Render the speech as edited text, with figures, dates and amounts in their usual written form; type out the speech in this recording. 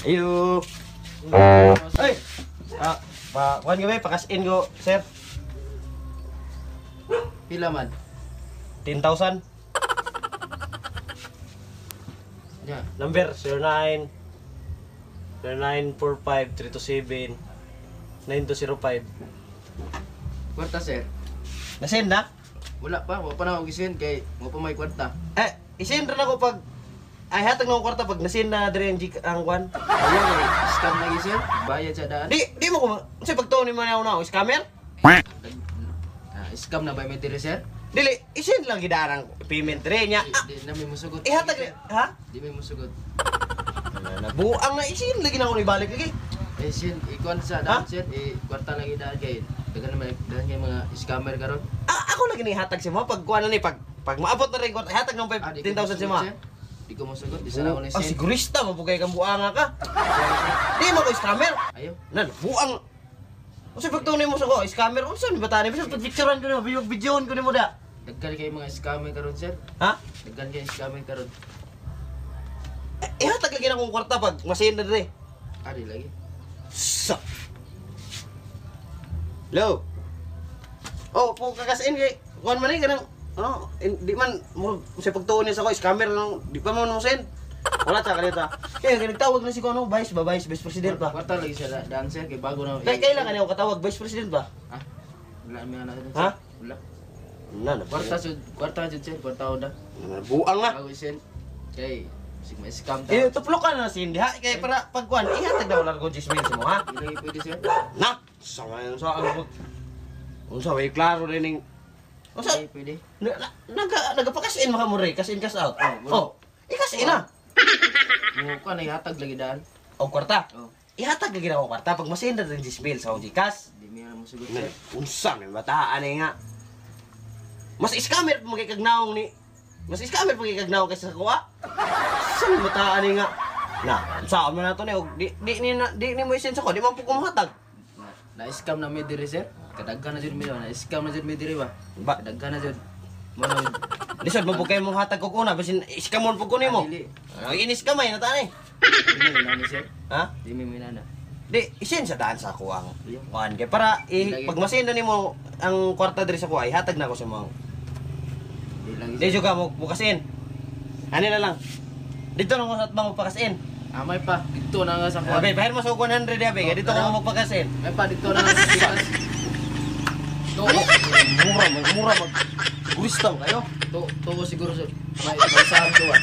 Ayo. Ay. Ah, pa kuan gabi pakas-in ko, sir. Pila man? 10,000. Nya. Number 09 0945 327 9205. Kwarta, sir. Nasend na? Wala pa, wa pa na ako gisend kay wa pa may kwarta. Eh, isend ra nako pag ay hatag na akong kwarta pag nasend na diri ang ang kuan. Ayaw kay scam lagi, sir. Bayad sa daan. Di di mo ko unsay pagtuon nimo na ako na scammer? Ah, scam na ba may diri, sir? Dili, isend lang gid ang payment diri nya. Di, Ah, di na may musugot. ihatag ha? Di may musugot. Buang na isend lagi na ako ibalik lagi. Eh, sir, ikuan sa daan, sir. Eh, kwarta lagi daan kay daghan naman daan kay mga scammer karon. Ah, ako lagi ni hatag si mo pag kuan na ni pag pag maabot na rin kwarta hatag ng Ah, di ko 10,000 si musugot, mo. sir. Di ko musugot, di sana ako ni Ah, send. sigurista mo pugay kang buanga ka. Di mo ko scammer. Ayaw. Na buang. Unsa pagtuon nimo sa ko scammer unsa ni bata ni bisan picturean ko nimo, videoon ko nimo da. Daghan kay mga scammer karon, sir. Ha? Daghan kay scammer karon. Eh, ihatag lagi na akong kwarta pag masin na dire. Ah, di lagi. Sa. Hello. Oh, po kakasin kay kuan man ni kanang ano, di man mo sa pagtuon niya sa ko scammer lang di pa man mo send. Wala ta kanita. Eh, kay nagtawag na si ko ano, vice ba, vice vice president ba? Kwarta lagi sa daan, sir, kay bago na. Kay kailan ka niya ako katawag vice president ba? Ah, wala may anak sir. Ha? Wala. Na, na. Kwarta sud, kwarta jud, sir, kwarta na. Buang na. Bago send kay sig may scam ta. Eh, tuplok ka na si hindi ha. Kay para pag kuan, ihatag daw largo 10 mil mo ha. Di lagi pwede, sir. Na, sa ngayon sa ano unsa way klaro rin ning unsa Di pwede. na, na, naga nagapakasin maka mo re, cash in cash out. Oh, Oh, ikas ina. Mo ko na ihatag lagi daan. O kwarta. Oh, Ihatag lagi na ako kwarta pag masenda rin 10 mil sa akong GCash. di mi na musugot, Na, sir. unsa may bataan eh nga. Mas scammer pa magkikagnaong ni mas scammer pa magkikagnaong kaysa sa kuha. Sa may bataan eh nga. Na, unsa man nato ni og di di ni na, di ni mo isend sa ko, di man po ko mahatag. Na, na scam na mi diri, sir. Kadaghan na jud mi ba, na scam na jud mi diri ba. Ba, Kadaghan na jud. Mo na lisod mo po kayo mong hatag ko kuna basin scamon po ko nimo. Dili. Ay, inis kamay na tani. Di mi na, sir. Ha? Di mi minana. Di, isend sa daan sa ako ang Iyo. kuan kay para i, Lagi. pag masenda nimo ang kwarta diri sa kuha, ihatag na ako sa mga. Di lagi. Di Sir. juga mo bukasin. Ani na lang. Dito na ko sa atbang magpakasin. Ah, may pa dito na nga sa kuan. Abe, bahir mo sa 100 abe, kay dito ko magpakasin. May pa dito na nga sa gikas. To, Mura mag mura mag. Sigurista mo kayo. to, to siguro, sir. May saan to ah.